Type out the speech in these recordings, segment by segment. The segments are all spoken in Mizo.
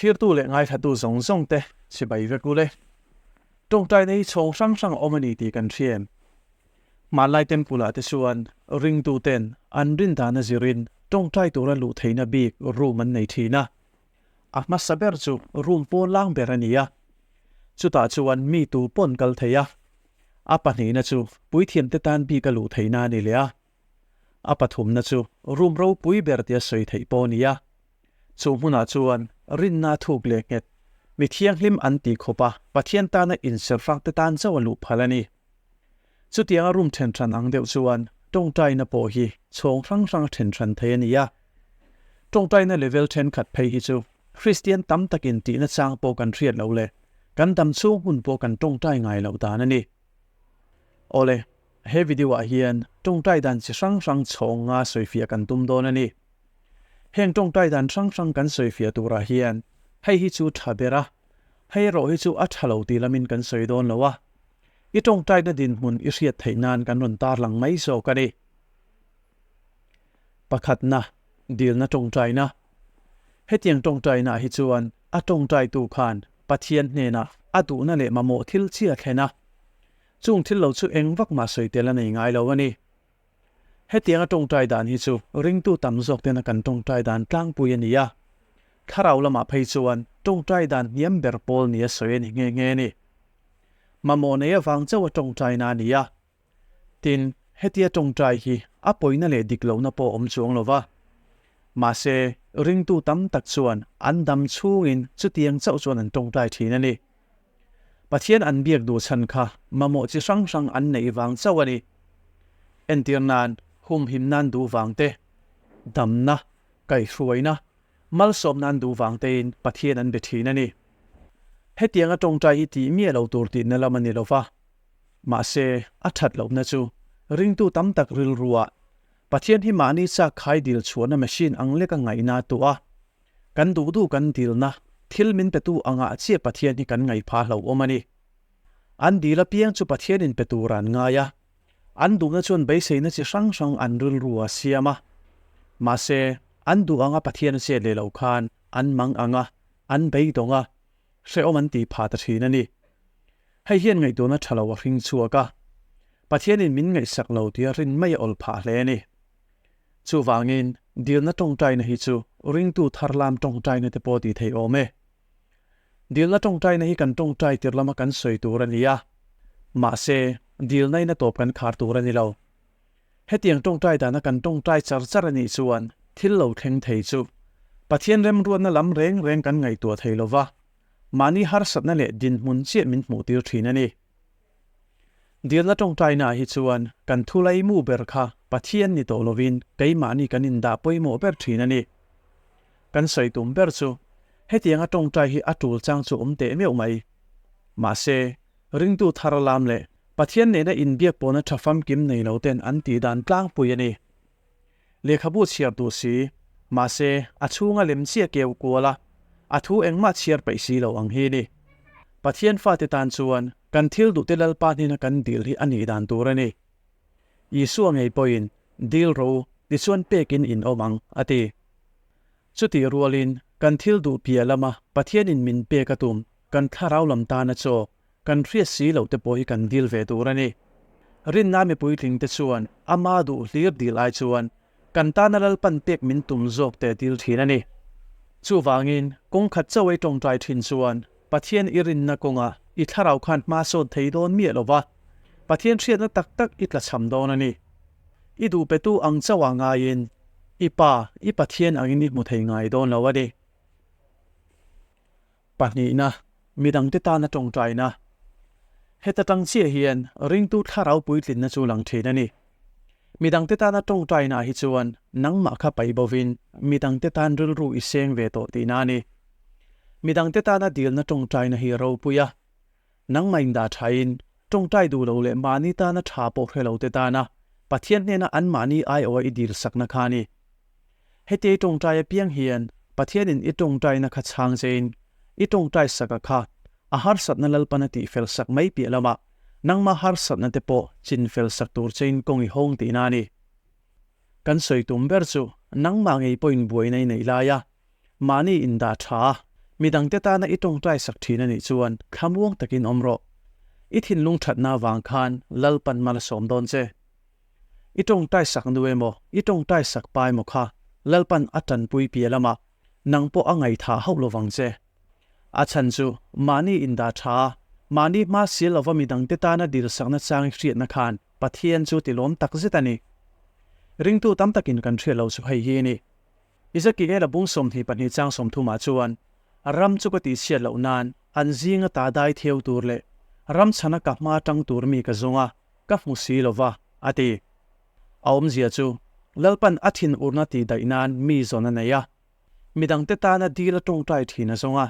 Thirtu leh ngaithlatu zawng zawng te chibai vek ule. Tawngtaina hi chhawng hrang hrang a awm a ni tih kan hria em? Hmanlai temple ah te chuan ringtu ten an rin dan a zirin tawngtai tura luh theihna bik room an nei thin a. A hmasa ber chu room pawn lang ber a ni a, chutah chuan mi tu pawn kal thei a. A pahnihna chu puithiamte tan bik a luh theihna a ni leh a. A pathumna chu room ropui ber tia sawi theih pawh a ni a. Chu hmunah chuan rinna thuk leh nghet, mi thianghlim an tih khawp a Pathian tana inserhrangte tan chauh a luh phal a ni. Chutianga room then hran ang deuh chuan tawngtaina pawh hi chhawng hrang hrang a then hran thei a ni a. Tawngtaina level thenkhat phei hi chu Kristian tam takin tihna chang pawh kan hriat loh leh kan dam chhung hun pawh kan tawngtai ngai loh dan a ni. Awle, he video ah hian tawngtai dan chi hrang hrang chhawng nga sawifiah kan tum dawn a ni. Heng tawngtai dan hrang hrang kan sawifiah turah hian hei hi chu tha ber a, hei erawh hi chu a tha lo tih lamin kan sawi dawn lo a. I tawngtaina dinhmun i hriat theih nan kan rawn tarlang mai zawk a ni. Pakhatna, dilna tawngtaina. Hetiang tawngtainaah hi chuan a tawngtaitu khan Pathian hnenah a duhna leh mamawh thil chi a thlen a. Chung thil lo chu eng vak mah sawi tel a nei ngai lo a ni. Hetianga tawngtai dan hi chu ringtu tam zawk tena kan tawngtai dan tlangpui a ni a. Thlarau lamah phei chuan tawngtai dan hniam ber pawl nia sawi a ni nghe nghe a ni. Mamawh nei avang chauh a tawngtaina a ni a. Tin, hetia tawngtai hi a pawina leh dik lohna pawh awm chuang lo va. Mahse, ringtu tam tak chuan an dam chhungin chutiang chauh chuan an tawngtai thin a ni. Pathian an biak duh chhan kha mamawh chi hrang hrang an neih vang chauh a ni. Entir nan, humhim nan duh vang te, damna, kaihhruaina, malsawm nan duh vang tein Pathian an be thin a ni. Hetianga tawngtai hi tih miah lo tur tihna lam a ni lo va. Mahse, a that lohna chu ringtu tam tak rilruah Pathian hi mahni chak khai dil chhuahna machine ang leka ngaihna a tuah a. Kan duh duh kan dilna thil min petu angah chiah Pathian hi kan ngaih phah hlauhawm a ni. An dil apiang chu Pathianin pe tur an ngai a, an duhna chuan beiseina chi hrang hrang an rilru a siam a. Mahse, an duh anga Pathian a chet leh loh khan an mang ang a, an beidawng a, hrehawm an tih phah ta thin a ni. Hei hian ngaihtuahna tha lo a hring chhuak a, Pathianin min ngaihsak lo tia rin mai a awl phah hle a ni. Chuvangin, dilna tawngtaina hi chu ringtu thar lam tawngtaina te pawh tih theih awm e. Dilna tawngtaina hi kan tawngtai tir lama kan sawi tur a ni a, mahse, dilna in a tawp kan khar tur a ni lo. Hetiang tawngtai dana kan tawngtai char char a nih chuan thil lo thleng thei chu Pathian remruatna lam reng reng kan ngaihtuah thei lo va, mahni harsatna leh dinhmun chiah min hmuhtir thin a ni. Dilna tawngtainaah hi chuan kan thulai mu ber kha Pathian ni tawh lovin keimahni kan indah pawimawh ber thin a ni. Kan sawi tum ber chu hetianga tawngtai hi a tul chang chu awm teh meuh mai. Mahse, ringtu thar lam leh Pathian nena inbiak pawhna tha famkim nei lo ten an tih dan tlangpui a ni. Lehkhabu chhiar duh si, mahse a chhunga lem chiah keu kual a, a thu engmah chhiar peih si lo ang hi ni. Pathian fate tan chuan kan thil duhte Lalpa hnena kan dil hi a nih dan tur a ni. Isua ngei pawhin, Dil ro, tichuan pekin in awm ang, a ti. Chutih rualin kan thil duh piah lama Pathianin min pek a tum kan thlarau lam tana chaw Kan hriat si loh te pawh hi kan dil ve tur a ni. Rinna mipuitling te chuan ama duh hlir dil ai chuan kan tana Lalpan pek min tum zawk te dil thin a ni. Chuvangin kawng khat chauh ei tawngtai thin chuan Pathian i rinna kawngah i thlarau khan hma sawn thei dawn miah lo va, Pathian hriatna tak tak i tlachham dawn a ni. I duh petu ang chauh ah ngaiin i Pa, i Pathian angin i hmu thei ngai dawn lo a ni. Pahnihna, midangte tana tawngtaina. Heta tang chiah hian ringtu thlarau puitlinna chu lang thin a ni. Midangte tana tawngtainaah hi chuan nangmah kha paih bovin midangte tan rilru i seng ve tawh tihna a ni. Midangte tana dilna tawngtaina hi ropui a, nangmah indah thain tawngtai duh lo leh mahni tana tha pawh hre lote tana Pathian hnena anmahni aiawha i dilsakna kha a ni. Hetiai tawngtai apiang hian Pathianin i tawngtaina kha chhang chein i tawngtai saka kha a harsatna Lalpan a tihfel sak mai piah lamah nangma harsatna te pawh chinfel sak tur chein kawng i hawng tihna a ni. Kan sawi tum ber chu nangmah ngei pawhin buaina i neih lai a, mahni indah tha a, Midangte tana i tawngtai sak thin a nih chuan thlamuang takin awm rawh. I thinlung thatna avang khan Lalpan mal a sawm dawn che. I tawngtai sak nu emaw, i tawngtai sak pa emaw kha Lalpan a tanpui piah lamah nang pawh a ngaihthah hauh lovang che. A chhan chu mahni indah tha a, mahni hma sial lova midangte tana dilsakna chang i hriatna khan Pathian chu tilawm tak zet a ni. Ringtu tam takin kan hriat lo chu hei hi a ni. Ezekiel-a bung 22 chang 30 ah chuan, Ram chu ka tihchhiat loh nan an zinga ta dai theu tur leh ram chhana ka hma tang tur mi ka zawng a, ka hmu si lo va, a ti. A awmzia chu, Lalpan a thin urna tih daih nan mi zawn a nei a, midangte tana dil a tawngtai thin a zawng a,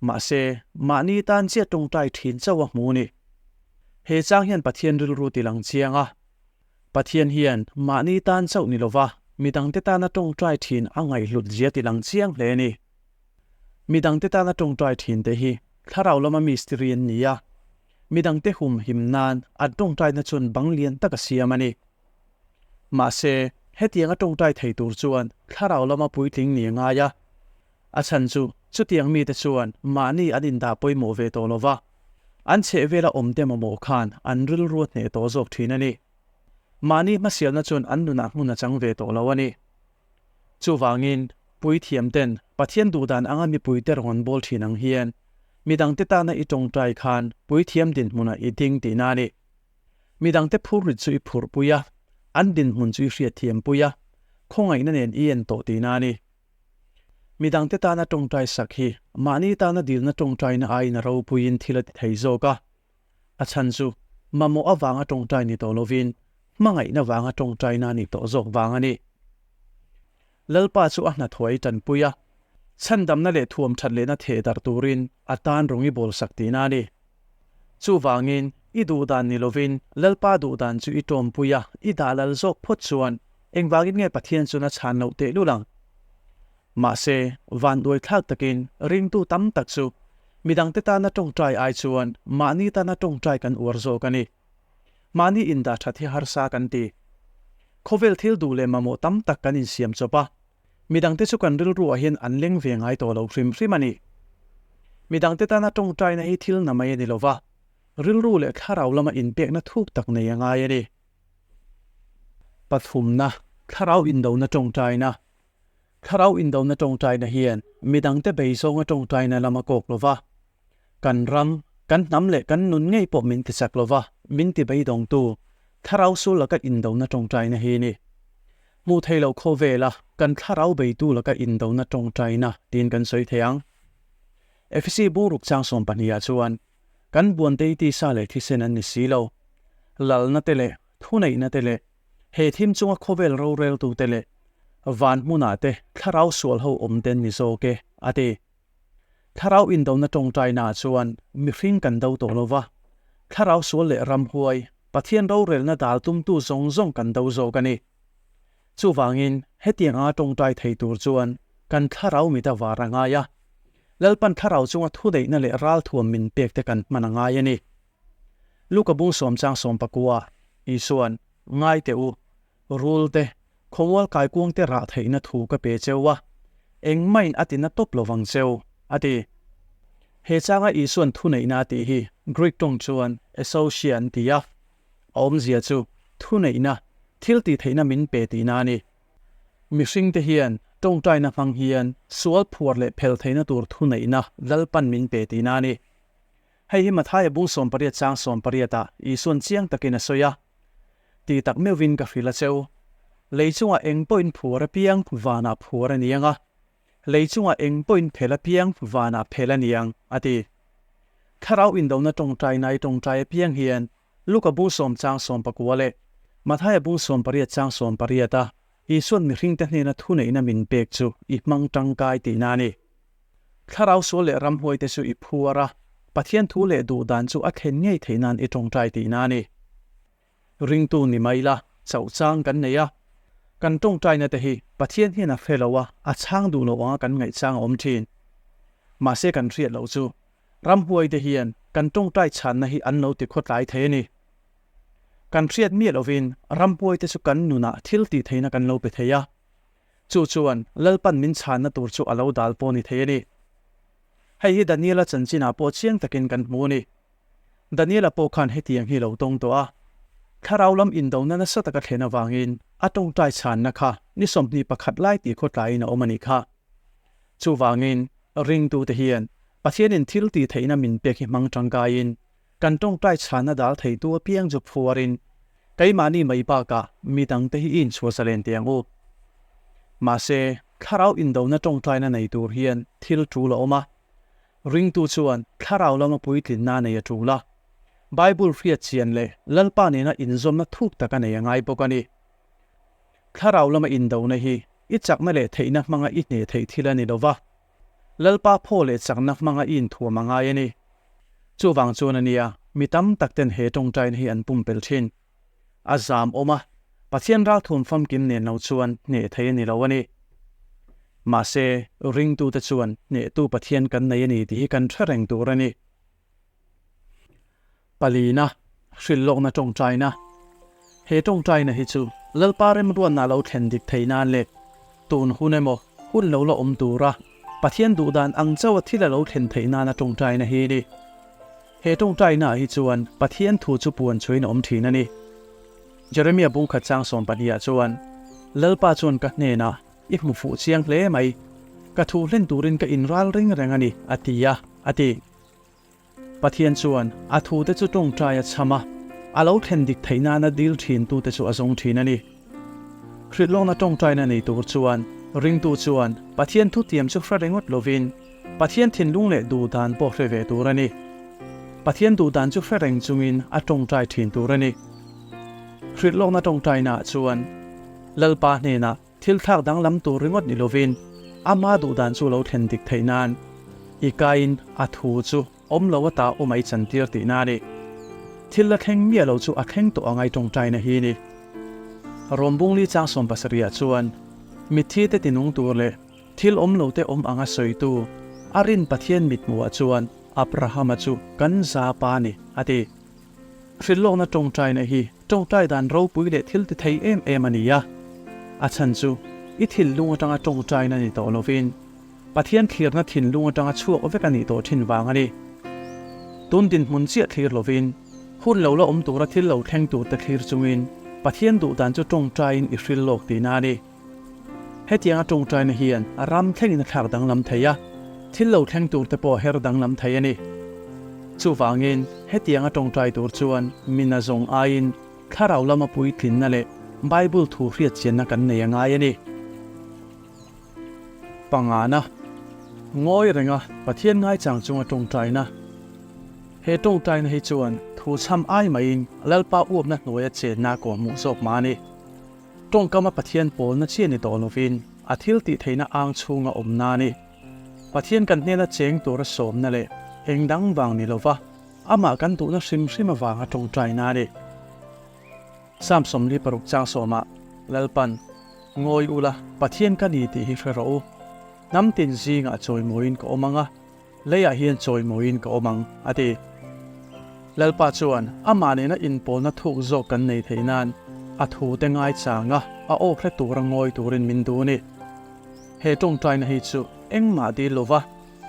mahse, mahni tan chiah tawngtai thin chauh a hmu a ni. He chang hian Pathian rilru tilang chiang a, Pathian hian mahni tan chauh ni lova midangte tana tawngtai thin a ngaihhlut zia tilang chiang hle a ni. Midangte tana tawngtai thinte hi thlarau lama mistiri an ni a, midangte humhim nan an tawngtaina chuan bang lian tak a siam a ni. Mahse, hetianga tawngtai thei tur chuan thlarau lama puitling ni a ngai a. A chhan chu chutiang mite chuan mahni an indah pawimawh ve tawh lova, an chhehvela awmte mamawh khan an rilru a hneh tawh zawk thin a ni. Mahni hmasialna chuan an nunah hmun a chang ve tawh lo a ni. Chuvangin, puithiamten Pathian duhdan anga mipuite rawn an bawl thin ang hian, midangte tana i tawngtai khan puithiam dinhmunah i ding tihna a ni. Midangte phurrit chu i phurhpui a, an dinhmun chu i hriatthiampui a, khawngaihna nen i en tawh tihna a ni. Midangte tana tawngtai sak hi mahni tana dilna tawngtaina aiin a ropuiin thil a ti thei zawk a. A chhan chu mamawh avanga tawngtai ni tawh lovin hmangaihna vanga tawngtaina a nih tawh zawk vang a ni. Lalpa chu a hnathawh ei tanpui a, chhandamna leh thuam that lehna theh darh turin a tan rawng i bawl sak tihna a ni. Chuvangin, i duhdan ni lovin Lalpa duhdan chu i tawmpui a, i dah lal zawk phawt chuan engvangin nge Pathian chuan a chhan loh tehlul ang? Mahse, vanduai thlak takin ringtu tam tak chu midangte tana tawngtai ai chuan mahni tana tawngtai kan uar zawk a ni. Mahni indah that hi harsa kan ti. Khawvel thil duh leh mamawh tam tak kan insiam chawp a, Midangte chu kan rilruah hian an leng ve ngai tawh lo hrim hrim a ni. Midangte tana tawngtaina hi thil na mai a ni lo va, rilru leh thlarau lama inpekna thuk tak nei a ngai a ni. Pathumna, Thlarau indona tawngtaina. Thlarau indona tawngtaina hian midangte bei zawnga tawngtaina lam a kawk lo va, kan ram, kan hnam leh kan nun ngei pawh min tichak lo va, min ti beidawngtu, thlarau sul laka indona tawngtaina hi a ni. Hmuh theih loh khawvela kan thlarau beitu laka indona tawngtaina tiin kan sawi thei ang. Efesi bungruk chang 12 ah chuan, Kan buante tisa leh thisen an ni si lo. Lalna te leh thuneihna te leh he thim chunga khawvel roreltute leh van hmunah te thlarau sual ho awm te an ni zawk e, a ti. Thlarau indona tawngtainaah chuan mihring kan do tawh lo va, thlarau sual leh ramhuai, Pathian rorelna dal tumtu zawng zawng kan do zawk a ni. Chuvangin, hetiang anga tawngtai thei tur chuan kan thlarau mit a var a ngai a, Lalpan thlarau chunga thuneihna leh ralthuam min pek te kan hman a ngai a ni. Luka bung sawmchang sawmpakua, Isuan, Ngai teh u, Rul te, khawmual kaikuang te rah theihna thu ka pe cheu a, engmahin a tina tawp lo vang cheu, a ti. He changa Isuan thuneihna a tih hi Greek tawng chuan exousia an ti a, a awmzia chu thuneihna, thil tih theihna min pe tihna a ni. Mihringte hian tawngtaina hmang hian sual phuar leh phel theihna tur thuneihna Lalpan min pe tihna a ni. Hei hi Mathaia bung 18 chang 18 ah Isuan chiang takin a sawi a, Ti tak meuhvin ka hrilh a cheu. Lei chungah eng pawhin phuar apiang vanah phuar a ni ang a, lei chungah eng pawhin phel apiang vanah phel a ni ang, a ti. Thlarau indona tawngtainai tawngtai apiang hian Luka bung sawm chang 19 leh Mathaia bung 18 chang 18 a Isuan mihringte hnena thuneihna min pek chu i hmang tangkai tihna a ni. Thlarau sual leh ramhuaite chu i phuar a, Pathian thu leh duh dan chu a thlen ngei theih nan i tawngtai tihna a ni. Ringtu ni mai la, chauh chang kan nei a. Kan tawngtaina te hi Pathian hian a hre lo a, a chhang duh lo anga kan ngaihchang a awm thin. Mahse kan hriat loh chu, ramhuaite hian kan tawngtai chhanna hi an lo ti khawtlai thei a ni. Kan hriat miah lovin ramhuaite chu kan nunah thil tih theihna kan lo pe thei a. Chu chuan Lalpan min chhanna tur chu a lo dal pawh ni thei a ni. Hei hi Daniela chanchinah pawh chiang takin kan hmu a ni. Daniela pawh khan hetiang hi lo tawng tawh a. Thlarau lam indona nasa taka thlen avangin a tawngtai chhanna kha ni 21 lai tih khawtlaiin a awm a nih kha. Chuvangin, ringtute hian Pathianin thil tih theihna min pek hi hmang tangkaiin kan tawngtai chhanna dal theitu apiang chu phuarin keimahni mai bakah mi dangte hi i inchhuah zalen teh ang u. Mahse, thlarau indona tawngtaina nei tur hian thil tul a awm a. Ringtu chuan thlarau lama puitlinna a nei a tul a. Bible hriat chian leh Lalpa nena inzawmna thuk tak a nei a ngai bawk a ni. Thlarau lama indona hi i chakna leh theihna hmanga i hneh theih thil a ni lo va. Lalpa phaw leh chakna hmanga i inthuam a ngai a ni. Chuvang chuan a nia, mi tam tak ten he tawngtaina hi an pumpelh thin. A zam awm a, Pathian ralthuam famkim nen lo chuan hneh thei a ni lo a ni. Mahse, ringtute chuan hnehtu Pathian kan nei a ni tih hi kan hre reng tur a ni. Palina, Hrilhlawkna tawngtaina. He tawngtaina hi chu Lalpa remruatna lo thlen dik thei nan leh tun hun emaw hun lo la awm tura Pathian duhdan ang chauha thil a lo thlen theih nana tawngtaina hi a ni. He tawngtainaah hi chuan Pathian thu chu puan chhuain a awm thin a ni. Jeremia bungkhat chang sawmpahnih ah chuan, Lalpa chuan ka hnenah I hmu fuh chiang hle mai, ka thu hlen turin ka inral ring reng a ni, a ti a, a ti. Pathian chuan a thute chu tawngtai a chham a, a lo thlen dik theih nana dil thintute chu a zawng thin a ni. Hrilhlawkna tawngtaina nei tur chuan ringtu chuan Pathian thutiam chu hre ringawt lovin Pathian thinlung leh duhdan pawh hre ve tur a ni. Pathian duhdan chu hre reng chungin a tawngtai thin tur a ni. Hrilhlawkna tawngtainaah chuan Lalpa hnenah Thil thlak danglam tur ringawt ni lovin ama duhdan chu lo thlen dik theih nan i kaiin a thu chu awm lo ata awm ai chantir tihna a ni. Thil la thleng miah lo chu a thleng tawh ang ai tawngtaina hi ni. Rawm Bungli chang 70 ah chuan mitthi te tinung tur leh thil awm lo te awm anga sawitu a rin Pathian mithmuhah chuan Abrahama chu kan za pa ni a ti. Hrilhlawkna tawngtaina hi tawngtai dan ropui leh thil ti thei em em a ni a. A chhan chu i thinlung atanga tawngtaina ni tawh lovin Pathian thlirna thinlung atanga chhuak vek a nih tawh thin vang a ni. Tun dinhmun chiah thlir lovin hun lo la awm tura thil lo thleng turte thlir chungin Pathian duhdan chu tawngtaiin i hrilhlawk tihna a ni. Hetianga tawngtaina hian a ram thlengin a thlak danglam thei a, thil lo thleng turte pawh a her danglam thei a ni. Chuvangin, hetianga tawngtai tur chuan mina zawng aiin thlarau lama puitlinna leh Bible thu hriatchianna kan nei a ngai a ni. Pangana, Ngawi renga Pathian ngaichang chunga tawngtaina. He tawngtaina hi chuan thu chham ai maiin Lalpa uapna hnuaia chenna kawh hmuh zawk mah a ni. Tawngkama Pathian pawlna chiah ni tawh lovin a thil tih theihna ang chhunga awmna a ni. Pathian kan hnena cheng tura sawmna leh eng dang vang ni lova amah kan duhna hrim hrim avanga tawngtaina a ni. Psalm 46 chang sawmah Lalpan, Ngawi ula, Pathian ka ni tih hi hre rawh u. Hnam tin zingah chawimawiin ka awm ang a, Leiah hian chawimawiin ka awm ang, a ti. Lalpa chuan amah nena inpawlna thuk zawk kan nei theih nan a thute ngaichanga a aw hre tura ngawi turin min duh a ni. He tawngtaina hi chu engmah dil lova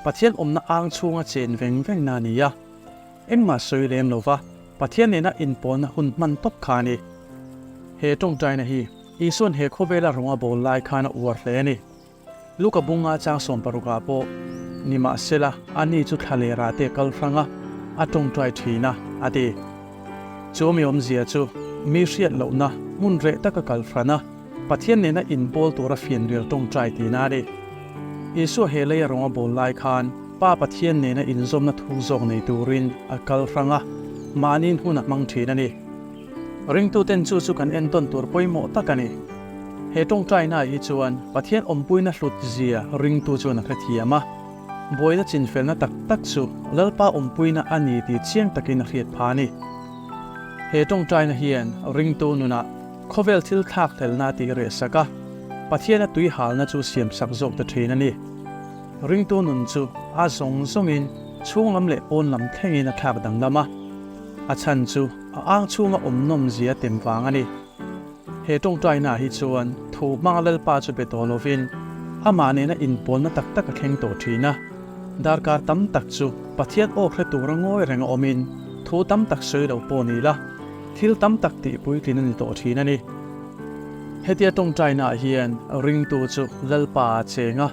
Pathian awmna ang chhunga chen veng vengna a ni a. Engmah sawi lem lova Pathian nena inpawlna hun hman tawp kha a ni. He tawngtaina hi Isua'n he khawvela rawnga bawl lai khan a uar hle a ni. Luka bunga chang 60 ah pawh nimahsela ani chu thla leh rah te kal hrang a, a tawngtai thin a, a ti. Chu mi awmzia chu mi hriat lohna hmun reh taka kal hran a, Pathian nena inpawl tura fianrial tawngtai tihna a ni. Isua he lei a rawnga bawl lai khan Pa Pathian nena inzawmna thuk zawk nei turin a kal hrang a, mahniin hun a hmang thin a ni. Ringtuten chu chu kan entawn tur pawimawh tak a ni. He tawngtainaah hi chuan Pathian awmpuina hlut zia ringtu chuan a hrethiam a. Buaina chinfelna tak tak chu Lalpa awmpuina a ni tih chiang takin a hriat phah a ni. He tawngtaina hian ringtu nunah khawvel thil thlak hlelna a tih reh sak a, Pathiana tui halna chu siam sak zawk ta thin a ni. Ringtu nun chu a zawng zawngin chhung lam leh pawn lam thlengin a thlak danglam a. A chhan chu a ang chhunga awm nawm zia tem vang a ni. He tawngtainaah hi chuan thu hmanga Lalpa chu be tawh lovin amah nena inpawlna tak tak a thleng tawh thin a. Darkar tam tak chu Pathian aw hre tura ngawi reng a awmin thu tam tak sawi lo pawh ni la, thil tam tak tih puitlin a ni tawh thin a ni. Hetia tawngtainaah hian ringtu chu Lalpa a cheng a,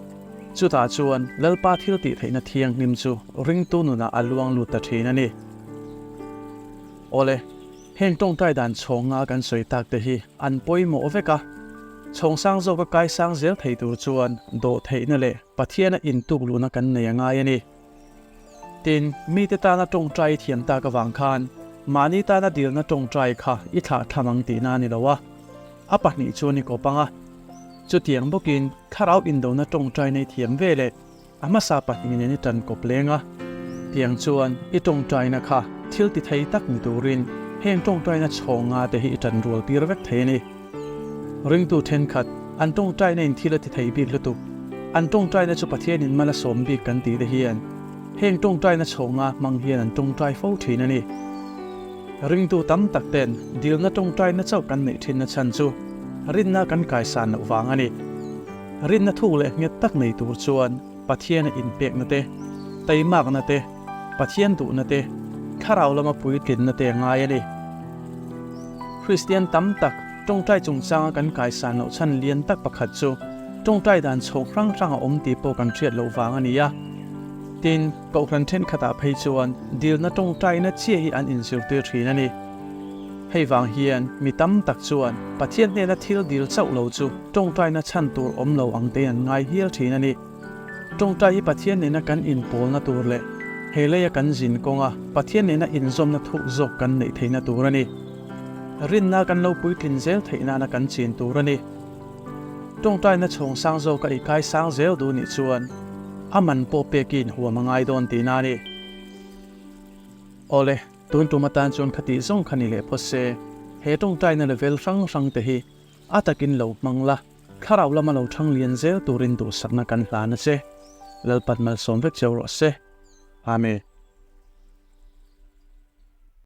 chutah chuan Lalpa thil tih theihna thianghlim chu ringtu nunah a luang lut ta thin a ni. Awle, heng tawngtai dan chhawnga kan sawi tak te hi an pawimawh vek a, chhawng sang zawka kaisang zel thei tur chuan dawh theihna leh Pathiana intuk luhna kan nei a ngai a ni. Tin, mite tana tawngtai i thiam tak avang khan mahni tana dilna tawngtai kha i thlah tham ang tihna a ni lo a, a pahnih chuan i kawp ang a. Chutiang bawkin thlarau indona tawngtai nei thiam ve leh a hmasa pahnih nen i tan kawp leng a. Tiang chuan i tawngtaina kha thil ti thei tak ni turin heng tawngtaina chhawnga te hi i tan rual tir vek thei a ni. Ringtu thenkhat an tawngtaina in thil a ti thei bik lutuk. An tawngtaina chu Pathianin mal a sawm bik kan tih te hian heng tawngtaina chhawnga hmang hian an tawngtai fo thin a ni. Ringtu tam tak ten dilna tawngtaina chauh kan neih thinna chhan chu rinna kan kaisan loh vang a ni. Rinna thuk leh nghet tak nei tur chuan Pathiana inpekna te, taimakna te, Pathian duhna te, thlarau lama puitlinna te a ngai a ni. Kristian tam tak tawngtai chungchanga kan kaisan loh chhan lian tak pakhat chu tawngtai dan chho hrang hrang a awm tih pawh kan hriat loh vang a ni a. Tin, Kohhran thenkhatah phei chuan dilna tawngtaina chiah hi an inzirtir thin a ni. Hei vang hian mi tam tak chuan Pathian hnena thil dil chauh lo chu tawngtaina chhan tur awm lo ang te an ngai hial thin a ni. Tawngtai hi Pathian nena kan inpawlna tur leh he leia kan zin kawnga Pathian nena inzawmna thuk zawk kan neih theihna tur a ni. Rinna kan lo puitlin zel theih nana kan chin tur a ni. Tawngtaina chhawng sang zawka i kai sang zel duh nih chuan a man pawh pek i inhuam a ngai dawn tihna a ni. Awle, tun tum atan chuan khatih zawng kha ni leh phawt se, he tawngtaina level hrang hrang te hi a takin lo hmang la, thlarau lama lo thang lian zel turin duhsakna kan hlan a che. Lalpat malsawm vek cheu rawh se. Amen.